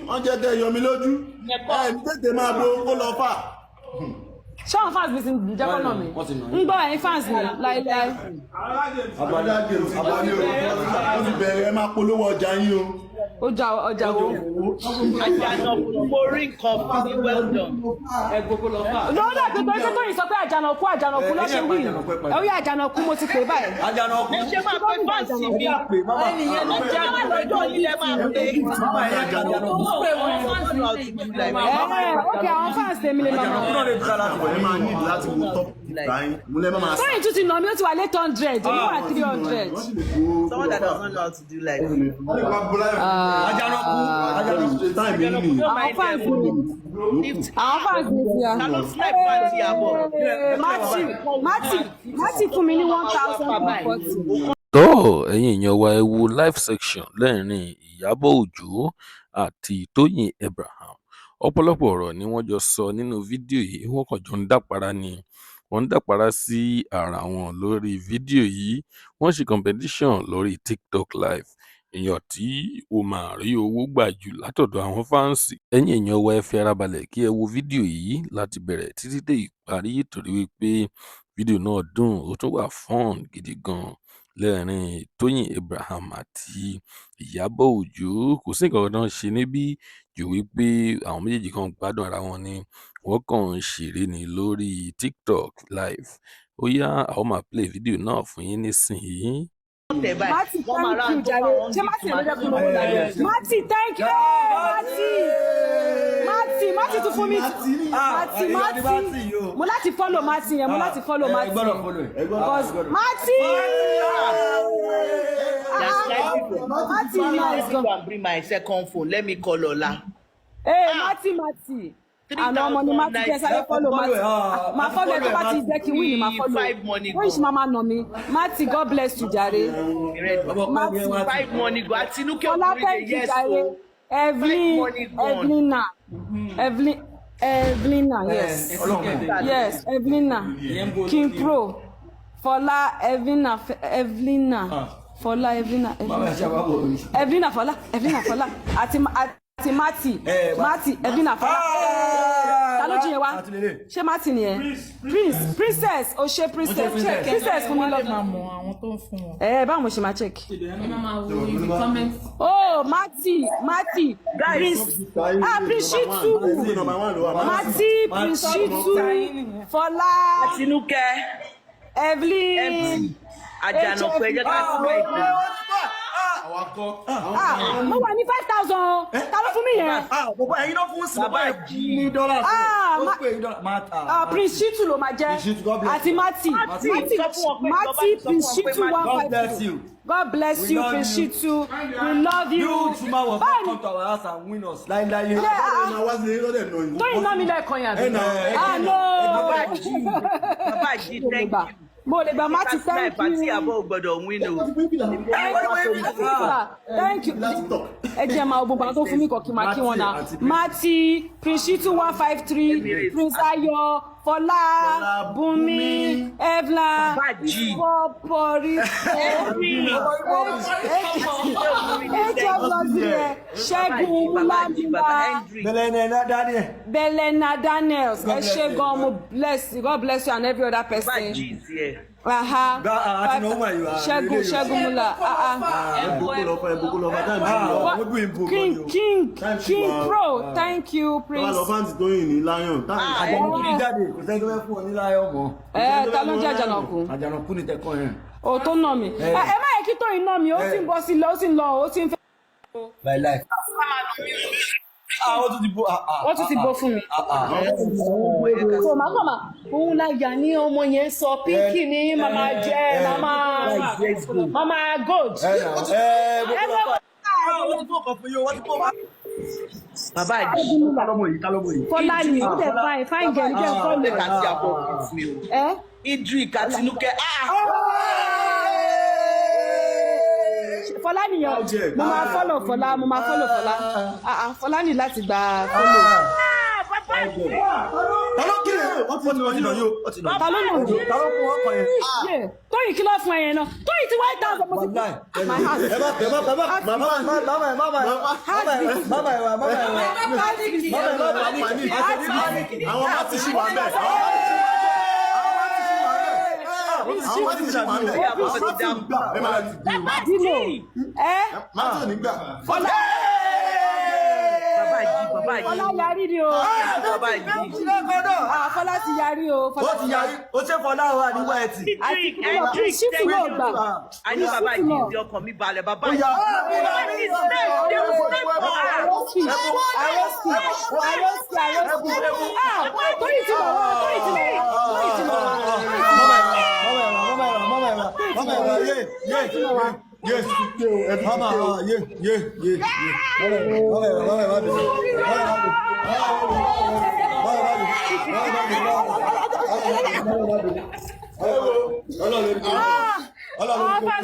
Wọ́n jẹ́ kẹ́ yọ mí lójú. Ẹ ní tètè máa bo kó lọ fà. Ṣé àwọn fans mi ti jẹ́ kọ́ nà mí? Wọ́n ti nà Ń gbọ́, ẹ̀yin fans mi láíláí. Abala James, abala o, wọ́n ti bẹ̀rẹ̀. Ẹ máa polówó ọjà yín o. Ọjà, ọjà wo? Àjànàkú, mo rí nǹkan fún mi, well done. Lọ́dọ̀ pé torí pé Tóyìn sọ pé àjànàkú, àjànàkú ló ṣe wí. Ẹ ó yá, àjànàkú, mo ti pè báyìí. Àjànàkú. Ẹ ṣe máa pe fans mi. Ẹnìyẹn ló Ọjọ́ lọ́jọ́ ilẹ̀ máa pe. Mama ẹ̀, Àjànàkú. Ẹ ok, àwọn fans tèmi lè máa Àjànàkú mọ̀. náà lè try láti wọ̀. Ẹ máa need láti wo top nine. Mo lẹ́ máa. Tóyìn tún ti nà mí, ó ti wà 800, èmi wà 300. Wọ́n sì lè kó. Someone that doesn't know how to do life. Àjànàkú. Àjànàkú. Time yìí nìyí. Àwọn fans mi, àwọn fans mi ti ya. Ta ló snipe fans Ìyábọ̀? Matthew, Matthew, Matthew fún mi ní 1140. Tó ẹ̀yin èèyàn wa, ẹ wo live session lẹ́rìn Ìyábọ̀ Òjó àti Tóyìn Abraham. Ọ̀pọ̀lọpọ̀ ọ̀rọ̀ ni wọ́n jọ sọ nínú fídíò yìí. Wọ́n kàn jọ ń dàpárá ni, wọ́n ń dàpárá sí ara wọn lórí fídíò yìí. Wọ́n ṣe competition lórí TikTok live, èèyàn tí ó máa rí owó gbà jù látọ̀dọ̀ àwọn fans. Ẹ̀yin èèyàn wa, ẹ fi ara balẹ̀ kí ẹ wo fídíò yìí láti bẹ̀rẹ̀ títí dé ìparí, torí wípé fídíò náà dùn, ó tún wà fun gidi gan lẹ́rìn Tóyìn Abraham àti Ìyábọ̀ Òjó. Kò sí nǹkan kan tó ń ṣe níbí ju wípé àwọn méjèèjì kan gbádùn ara wọn ni, wọ́n kàn ń ṣeré ní lórí TikTok live. Ó yá, a ó máa play fídíò náà fún yín nísìnyí. Matthew, thank you jàre. Ṣé Matthew ló jẹ́ kí n mọ̀ wọ́n? Matthew, thank you. Hey, Matthew, Matthew, Matthew tún fún mi. Matthew, Matthew, mo láti follow Matthew yẹn, mo láti follow Ẹ Matthew gbọ́dọ̀ follow ẹ̀. because Matthew, ah, Matthew nice gan. Go and bring my second phone. Let me call Ola. Ee, Matthew, Matthew, àná ọmọ ni Matthew jẹ́. Sáré follow Matthew. Máa follow ẹ, tó bá ti jẹ́ kí win, máa follow. Five money. Wọ́n yìí ṣì máa máa nà mí. Matthew, God bless you jàre. Matthew. Five money go. Àtinúkẹ́ Fọlá, Ògúnrídé, thank you yes jàre. o. Evelyn. Money gone. Evelina, Evelyn, Evelina, yes yes, Evelina, King Pro, Fọlá, Evelina, Evelina, Fọlá, Evelina, Evelina, Evelina, Fọlá, Evelina, Fọlá àti Matty. Matty, Evelina, Fọlá. Ta ló jí yẹn wá? Ṣé Matty nìyẹn? Prince, Princess, o ṣe Princess, Princess fún mi Wọ́n lè lọ. máa mọ àwọn tó ń fún wọn. Ẹ báwo mo ṣe máa check? Ẹ máa máa wo ibi comment. Oh, Matty, Matty, Prince, ah, Prince Shitu, Number one ló wà. Matty, Prince Shitu, Fọlá. Àtinúkẹ́. Evelyn. Àjànàkú, ẹ jẹ́ ká snipe. Ah, mo wà ní 5,000 o. Ta ló fún mi yẹn? Bọ̀bọ̀ ẹ̀yin náà fún sí bọ̀bọ̀ Bàbá ẹ̀ ní dọ́là. Ah, Ó pè ní dọ́là. Máa ta. Ah, Prince Shitu ló máa jẹ́. Prince Shitu, God bless Àti Matty. Matty, Matty, sọ fún wọn pé- Matty, sọ fún Prince wọn pé Shitu Matty. one God five bless two. you. God bless We you, love Prince you. Shitu. We love you. You Truma was Báyìí come to our house and win us. Láíláí. Yeah, ah, Ẹ máa wá sí ilé lọ́dẹ̀ náà yìí. Tóyìn náà mi lẹ́ẹ̀kan yẹn àbí? Ẹ nà. Ah, no. Bàbá Jí, Bàbá Jí, thank you. Mo lè gba. Matty, thank Snipe àti you. Ìyábọ̀ ò gbọ́dọ̀ win o. Thank you. Ẹ jẹ́ máa gbogbo àwọn tó fún mi kọ̀ kí n máa kí wọn náà. Matty, Prince Shitu 153, Prince Ayọ̀, Fọlá, Bùnmi, Evla, Bàjí. Ìfọ̀pọ̀rí, HF Lọ́sílẹ̀, Ṣẹ́gun Bàbá Múlámúlá, Hendrick. Bẹ̀lẹ̀ Daniel. Belena Daniels. Ẹ bless ṣé you. gan, mo bless you. God bless you and every other person. Bàjí is here. Aha. Ah, àti Naomi, you are Ṣẹ́gun, really- Ṣẹ́gun Múlá. Ah, ah. Ẹ boko lọ fà, ẹ boko lọ fà, time Ah, ti lọ. wọ́n bí n bò King, gan ni o. King, Time King she Pro, thank you, Tọ́wá Prince. lọ fáǹtì Tóyìn ní lion. Time Àjànàkú ti jáde, kò sẹ́ni tó fẹ́ fún ọ ní láyọ̀ mọ́. Ẹ ta ló ń jẹ́ Àjànàkú? Àjànàkú ni tẹ̀kọ́ yẹn. O tó nà mí. Ẹ má yẹ kí Tóyìn nà mí, ó ti ń bọ́ sí lọ, ó ti ń lọ, ó ti ń fẹ́. My life. Ah, ó tún ti bo. Ah, ah, Ó tún ti bó fún mi. ah, ah. So màá kàn máa, òun la yà ní ọmọ yẹn sọ, pínkì ní màmá jẹ́, màmá màmá gold. Ẹ nà, ẹ Ẹ bó lọ. Ah, ó ti fún ọkọ̀ fún yín o, wọ́n ti fún ọkọ̀. Bàbá Jí. Kálọ́mọ̀ yìí, kálọ́mọ̀ yìí. Fọlá ni, ó dẹ̀ fine, fine girl, jẹ́ follow. Idrik àti Ìyábọ̀ beat mi o. Ẹ Idrik Àtinúkẹ́. Ah! Fọlá nìyẹn, mo máa follow Fọlá, mo máa follow Fọlá. Ah, ah, Fọlá ní láti gba follow. Ta ló kí ẹ? Ó ti nà yín o, ó ti nà yín. Ta ló nà mí? Ta ló fún ọkọ yẹn? Yeah. Tóyìn kí ló fún ẹ yẹn náà? Tóyìn ti 1,000 mo ti Wàláì. My heart. Ẹ má ẹ má ẹ má màmá màmá màmá màmá màmá màmá ẹ wà màmá ẹ wà. Màmá ẹ má panic. Àwọn má ti ṣì wà bẹ́ẹ̀. Àwọn má ti ṣì wà bẹ́ẹ̀. Ìyàbọ̀ ti dá Ẹ má ti gbé o. Dino. Ẹ Má ti ò ní gbà. Fọlá bàbá yìí, bàbá Fọlá yìí, yarí ni o. bàbá yìí. Ah, Fọlá ti yarí o. Ó ti yarí, ó ṣe Fọlá o àníwá ẹ̀ tì. Àti Drink, kúrò ẹ drink, ṣífù náà gbà. A ní bàbá yìí di ọkàn mi balẹ̀, bàbá Ó yìí. yá. Bàbá yìí step, they will step for her. Àròsì, àròsì, àròsì, àròsì. Ah, Tóyìn ti mọ̀ wá, Tóyìn ti mọ̀ wá, Tóyìn ti mọ̀ wá. Mama ẹ wà, mama ẹ wà, mama ẹ wà, mama ẹ wà, yé, yé, yé, mama ẹ wà, yé, yé, yé, yé, mama ẹ wà, mama ẹ wà, mama ẹ wà, mama ẹ wà, mama ẹ wà, mama ẹ wà, mama ẹ wà,